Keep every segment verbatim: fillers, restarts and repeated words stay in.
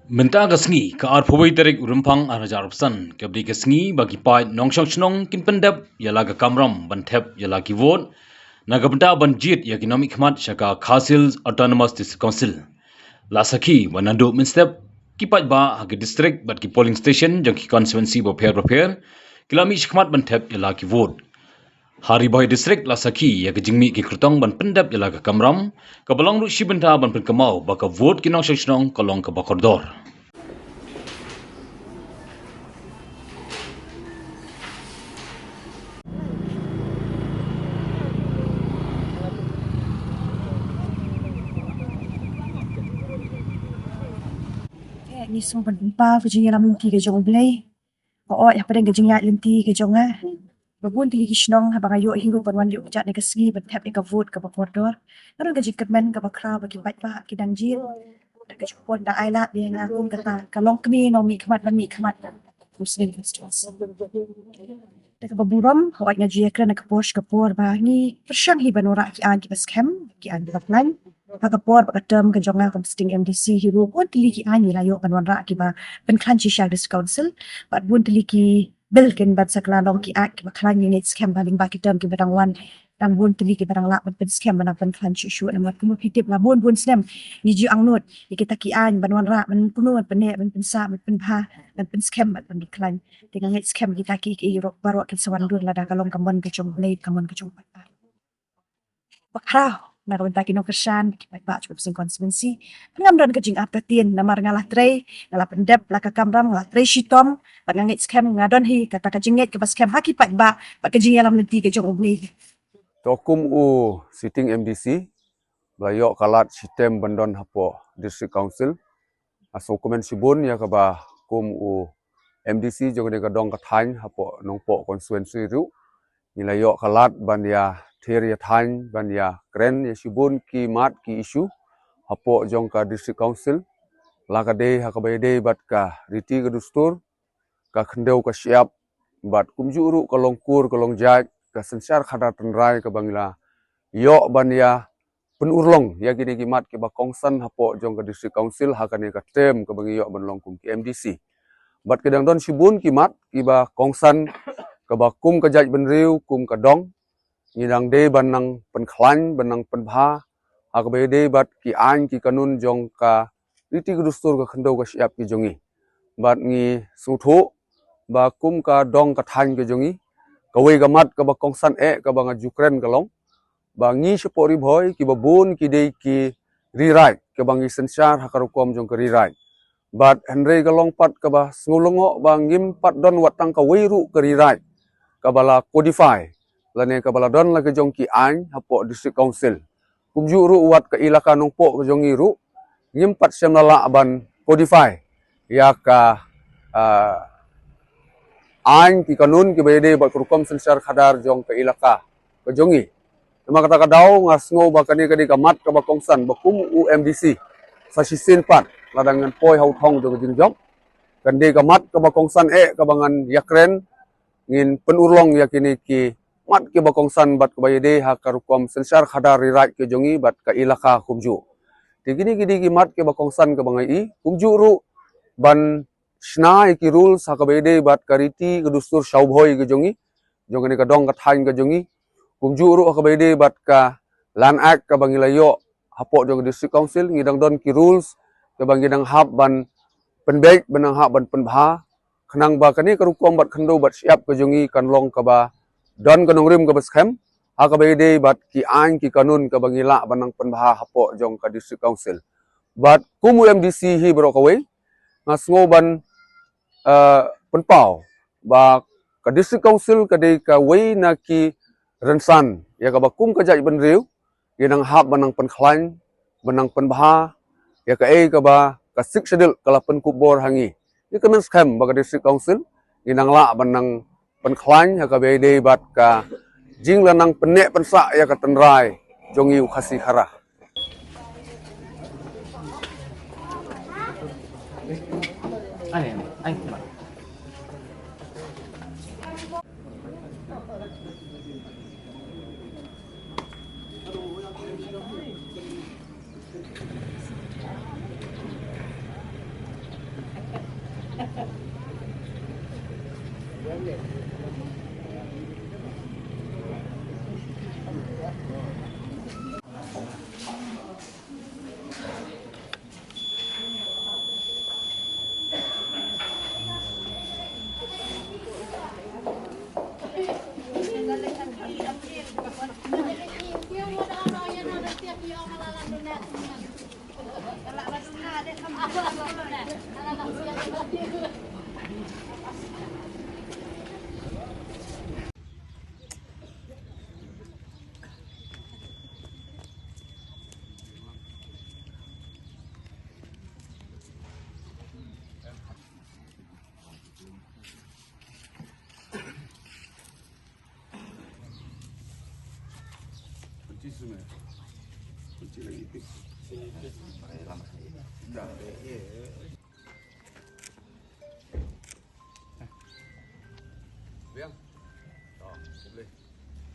Mynta ka sngi, ka arphew wei tarik u Rymphang ar hajar arphew san, ka dei ka sngi ba ki paid nongshong shnong kin pyndep ïa la ka kamram ban thep ïa la ki vote na ka bynta ban jied ïa ki nongmihkhmat sha ka Khasi Hills Autonomous District Council. La sakhi ba naduh mynstep, ki paidbah ha ki district bad ki polling station jong ki constituency bapher bapher ki la mih shakhmat ban thep ïa la ki vote. Ha Ri Bhoi District la sakhi ïa ka jingmih ki kyrtong ban pyndep ïa la ka kamram, kaba long ruh shi bynta ban pynkynmaw ba ka vote ki nongshong shnong ka long kaba kordor. Ngi sngewbha ban pynpaw ka jingïalam lynti ka jong U Blei. Hooid, hapdeng ka jingïaid lynti ka jong nga, ba bun tylli ki shnong haba nga ïoh hi ruh ban wan ïoh kjat na ka sngi ban thep ïa ka vote kaba kordor, nga don ka jingkyrmen kaba khraw ba ki paidbah ki dang jied. Da ka jingpon da ai lad ïa nga kum kata ka longkmie nongmihkhmat ban mihkhmat Muslim Constituency. Da kaba burom, hooid, nga ju ïakren ha ka por sha ka por ba ngi pyrshang hi ban wanrah ki aiñ kiba skhem, ki aiñ kiba khlaiñ. Ha ka por bad ka term ka jong nga kum sitting M D C hi ruh, bun tylli ki aiñ ngi la ïoh ban wanrah kiba pynkhlaiñ shisha District Council, bad bun tylli ki bill kin ban sa kylla long ki act kiba khlaiñ. Ngi ngeit skhem ba lyngba ki term kiba dang wan, dang bun tylli kiba dang lah ban pynskhem ban dang pynkhlaiñ shuh shuh, namar kumba phi tip, la bun bun snem ngi ju angnud ïa kita ki aiñ ban wanrah, ban pynnud, ban pynneh, ban pynsah, ban pynbha, ban pynskhem bad ban pynkhlaiñ. Te nga ngeit skhem kita ki, ki ruh baroh kin sa wan dur lada ka long ka mon ka jong U Blei, ka mon ka jong U Blei. Ba khraw na ka bynta ki nongkyrshan, ki paidbah jong ka Muslim Constituency. Ngam don ka jingartatien, namar nga la trei, nga la pyndep la ka kamram, nga la trei shitom, bad nga ngeit skhem, nga don hi kata ka jingngeit kaba skhem ha ki paidbah bad ka jingïalam lynti ka jong U Blei. To, kum u sitting M D C ba la ïoh ka lad shitom ban don hapoh District Council, nga sngewkmen shibun ïa kaba kum u M D C jong kane ka dong ka thaiñ hapoh Nongpoh Constituency ruh, ngi la ïoh ka lad ban ïa thir ïa thaiñ, ban ïa kren ïa shibun ki mat ki issue hapoh jong ka District Council, la ka dei ha kaba ïadei bad ka riti ka dustur, ka khyndew ka shyiap, bad kumjuh ruh ka long kur ka long jait, ka synshar khadar tynrai kaba ngi la ïoh ban ïa pynurlong ïa kine ki mat kiba kongsan hapoh jong ka District Council ha kane ka term kaba ngi ïoh ban long kum ki M D C. Bad ki dang don shibun ki mat kiba kongsan, kaba kum ka jaitbynriew, kum ka dong, ngi dang dei ban nang pynkhlaiñ, ban nang pynbha ha kaba ïadei bad ki aiñ ki kanun jong ka riti ka dustur, ka khyndew ka shyiap ki jong ngi. Bad ngi sngewthuh ba kum ka dong ka thaiñ ka jong ngi, kawei ka mat kaba kongsan eh kaba nga ju kren ka long ba ngi shapoh Ri Bhoi kiba bun ki dei ki rewrite, kaba ngi synshar ha ka rukom jong ka rewrite. Bad hynrei ka long pat kaba sngewlyngngoh ba ngim pat don wat tang kawei ruh ka rewrite kaba la codify, lane kaba la don la ka jong ki aiñ hapoh District Council. Kumjuh ruh wat ka ilaka Nongpoh ka jong ngi ruh, ngim pat shym la lah ban codify ïa ka, ah, aiñ ki kanun kiba ïadei bad ka rukom synshar khadar jong ka ilaka ka jong ngi. Namar kata ka daw nga sngew ba kane ka dei ka mat kaba kongsan ba kum u M D C, sa shisien pat lada ngan poi ha u thong jong ka jingjop, kan dei ka mat kaba kongsan eh kaba ngan ïakren, ngin pynurlong ïa kine ki mat kiba kongsan bad kaba ïadei ha ka rukom synshar khadar rewrite ka jong ngi bad ka ilaka kumjuh. Te kine ki dei ki mat kiba kongsan kaba nga ïohi, kumjuh ruh ban shna ïa ki rules ha kaba ïadei bad ka riti ka dustur shawbhoi ka jong ngi, jong kane ka dong ka thaiñ ka jong ngi. Kumjuh ruh ha kaba ïadei bad ka Land Act kaba ngi la ïoh hapoh jong ka District Council, ngi dang don ki rules kaba ngi dang hap ban pynbeit, ban dang hap ban pynbha, khnang ba kane ka rukom bad khyndew bad shyiap ka jong ngi kan long kaba don ka nongrim kaba skhem ha kaba ïadei bad ki aiñ ki kanun kaba ngi lah ban nang pynbha hapoh jong ka District Council. Bad kum u M D C hi baroh kawei, nga sngew ban, eh, pynpaw ba ka District Council ka dei kawei na ki rynsan ïa kaba kum ka jaitbynriew ngi nang hap ban nang pynkhlaiñ, ban nang pynbha ïa kaei kaba ka Sixth Schedule ka la pynkup bor ha ngi. Ngi kmen skhem ba ka District Council ngi nang lah ban nang pynkhlaiñ ha kaba ïadei bad ka jingla nang pynneh pynsah ïa ka tynrai jong ngi u Khasi Khara.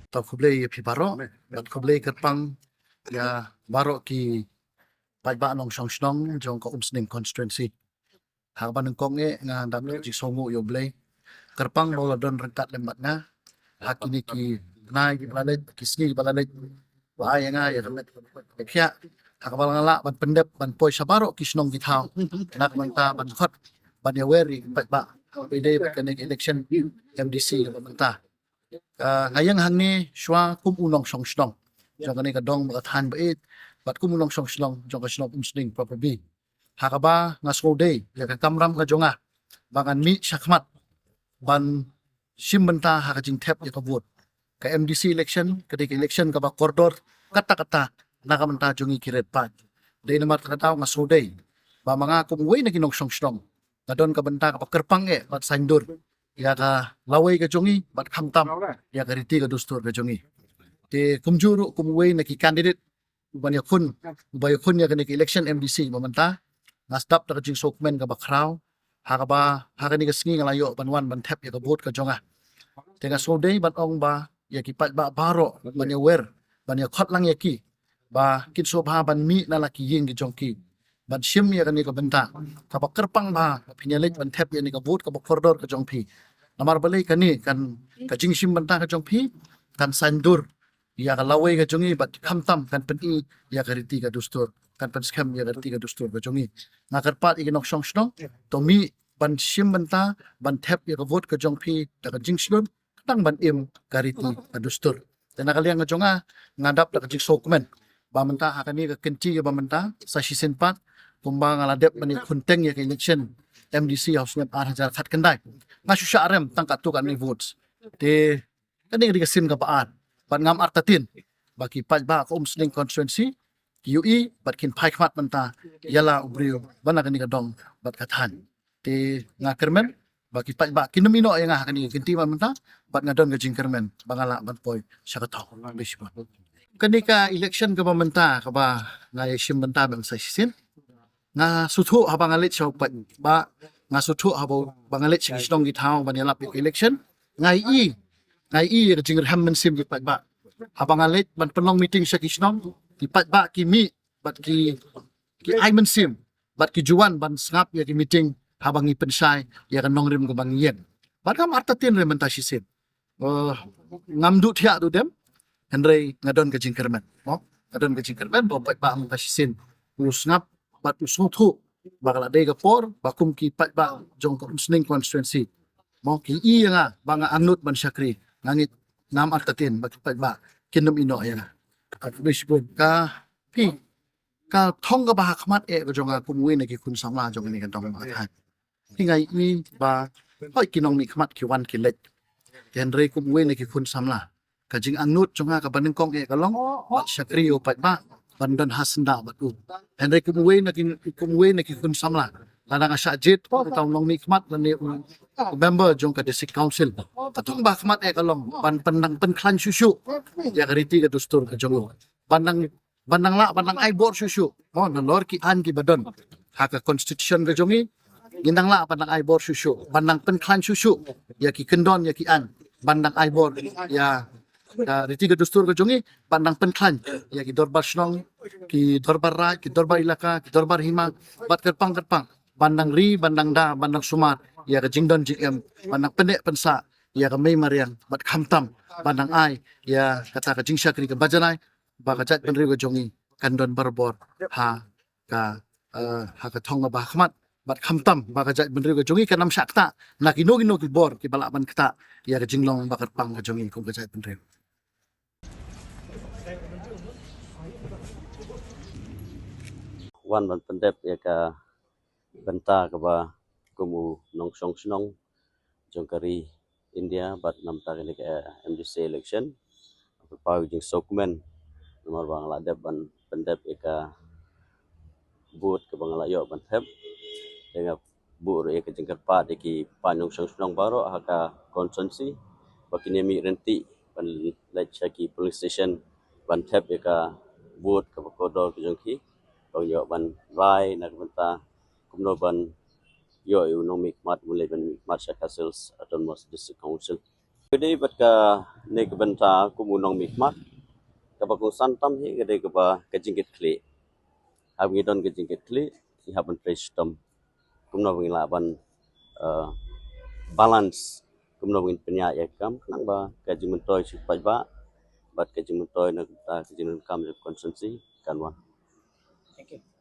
To khublei ïa phi baroh, bad khublei kyrpang ïa baroh ki paidbah nongshong shnong jong ka Umsning constituency. Ha kaba nyngkong eh nga dap ka jingsngewnguh ïa U Blei kyrpang ba u la don ryngkat lem bad nga ha kine ki bnai kiba la leit, ki sngi kiba la leit, ba ai ïa nga ïa ka met ka khiah ha kaba nga lah ban pyndep ban poi sha baroh ki shnong ki thaw na ka bynta ban khot ban ïawer ïa ki paidbah ba ïadei bad kane ka election M D C kaba mynta. Ah, nga ïeng hangne shuwa kum u nongshong shnong jong kane ka dong ba ka thaiñ ba ïeit, bad kum u nongshong shnong jong ka shnong Umsning proper B. Ha kaba nga sngewdei ïa ka kamram ka jong nga ba ngan mih shakhmat ban shim bynta ha ka jingthep ïa ka vote. Ka M D C election ka dei ka election kaba kordor katta katta na ka bynta jong ngi ki riewpaid. Dei namar kata ka daw nga sngewdei ba ma nga kum uwei na ki nongshong shnong nga don ka bynta kaba kyrpang eh bad saiñdur ïa ka lawei ka jong ngi bad khamtam ïa ka riti ka dustur ka jong ngi. Te kumjuh ruh kum uwei na ki candidate uban ïakhun, uba ïakhun ïa kane ka election M D C ba mynta, nga sdap da ka jingsngewkmen kaba khraw ha kaba ha kane ka sngi nga la ïoh ban wan ban thep ïa ka vote ka jong nga. Te nga sngewdei ban ong ba ïa ki paidbah baroh ban ïawer, ban ïakhot lang ïa ki ba kin sngewbha ban mih na la ki ïing ki jong ki ban shim ïa kane ka bynta kaba kyrpang ba phin ïaleit ban thep ïa kane ka vote kaba kordor ka jong phi. Namar balei kane kan, ka jingshim bynta ka jong phi kan saiñdur ïa ka lawei ka jong ngi bad khamtam kan pyni ïa ka riti ka dustur, kan pynskhem ïa ka riti ka dustur ka jong ngi. Nga kyrpad ïa ki nongshong shnong to mih ban shim bynta ban thep ïa ka vote ka jong phi da ka jingshlur, tang ban im ka riti ka dustur. Te na ka liang ka jong nga, nga dap da ka jingsngewkmen ba mynta ha kane ka kynti kaba mynta sa shisien pat kumba nga la dep ban ïakhun teng ïa ka election M D C ha u snem ar hajar khatkhyndai, nga shu shah rem tang katto katne votes. Te kane ka dei ka sien kaba ar bad ngam artatien ba ki paidbah ka Umsning constituency ki ïohi bad kin phai khmat mynta ïa la u briew ba na kane ka dong bad ka thaiñ. Te nga kyrmen ba ki paidbah kin ym ïehnoh ïa nga ha kane ka kynti ba mynta bad nga don ka jingkyrmen ba nga lah ban poi sha ka thong. Kane ka election kaba mynta kaba nga ïashim bynta ba mynta shisien, nga sngewthuh haba nga leit sha u paidbah, nga sngewthuh haba nga leit sha ki shnong ki thaw ban ïalap ïa ka election, nga ïohi, nga ïohi ïa ka jingrhem mynsiem ki paidbah. Haba nga leit ban pynlong meeting sha ki shnong, ki paidbah ki mih bad ki, ki ai mynsiem bad ki ju wan ban sngap ïa ki meeting haba ngi pynshai ïa ka nongrim kaba ngi ïeng. Bad ngam artatien re mynta shisien. Eh, ngam duh thiah duh dem, hynrei nga don ka jingkyrmen. Mo, nga don ka jingkyrmen ba u paidbah mynta shisien u sngap bad u sngewthuh ba ka la dei ka por ba kum ki paidbah jong ka Umsning constituency, mo, ki ïohi ïa nga ba nga angnud ban shakri. Nga ngeit, ngam artatien ba ki paidbah kin ym ïehnoh ïa nga. Ka phi, ka thong kaba ha khmat eh ka jong nga kum uwei na ki khun samla jong kane ka dong ba thaiñ. Te nga ïohi ba hooid ki nongmihkhmat ki wan ki leit, hynrei kum uwei na ki khun samla ka jingangnud jong nga kaba nyngkong eh ka long ban shakri ïa u paidbah, ban don ha syndah bad u. Hynrei kum uwei na ki, kum uwei na ki khun samla, lada nga shah jied kum uta u nongmihkhmat lane u, u member jong ka district council, ka thong ba ha khmat eh ka long ban pynnang pynkhlaiñ shuh shuh ïa ka riti ka dustur ka jong u. Ban nang, ban nang lah ban nang ai bor shuh shuh, mo, nalor ki aiñ kiba don ha ka constitution ka jong ngi, ngin nang lah ban nang ai bor shuh shuh, ban nang pynkhlaiñ shuh shuh ïa ki kyndon ïa ki aiñ, ban nang ai bor ïa ka riti ka dustur ka jong ngi, ban nang pynkhlaiñ ïa ki dorbar shnong, ki dorbar raid, ki dorbar elaka, ki dorbar hima, bad kyrpang kyrpang ban nang ri, ban nang da, ban nang sumar ïa ka jingdon jingem, ban nang pynneh pynsah ïa ka mei mariang, bad khamtam ban nang ai ïa kata ka jingshakri kaba janai ba ka jaitbynriew ka jong ngi kan don barabor ha ka, eh, ha ka thong kaba ha khmat, bad khamtam ba ka jaitbynriew ka jong ngi kan ym shah ktah na kino kino ki bor kiba lah ban ktah ïa ka jinglong ba kyrpang ka jong ngi kum ka jaitbynriew. Wan ban pyndep ïa ka bynta kaba kum u nongshong shnong jong ka ri India bad namar kane ka M D C election, pynpaw jingsngewkmen namar ba nga la dep ban pyndep ïa ka vote kaba nga la ïoh ban thep. Te nga buh ruh ïa ka jingkyrpad ïa ki paid nongshong shnong baroh ha ka constituency ba kin ïa mih ryntih ban leit sha ki polling station ban thep ïa ka vote kaba kordor ka jong ki, ban ïoh ban rai na ka bynta kumno ban ïoh ïa u nongmihkhmat ban leit ban mihkhmat sha ka Khasi Hills Autonomous District Council. Ka dei bad kane ka bynta kum u nongmihkhmat, kaba kongsan tam hi ka dei kaba ka jingkitkhlieh. Haba ngi don ka jingkitkhlieh, ngi hap ban trei shitom kumno ba ngin lah ban, eh, balance, kumno ba ngin pynïaid ïa ka kam khnang ba ka jingmyntoi sha ki paidbah bad ka jingmyntoi na ka bynta ka jingdonkam jong ka constituency kan wan. Thank you.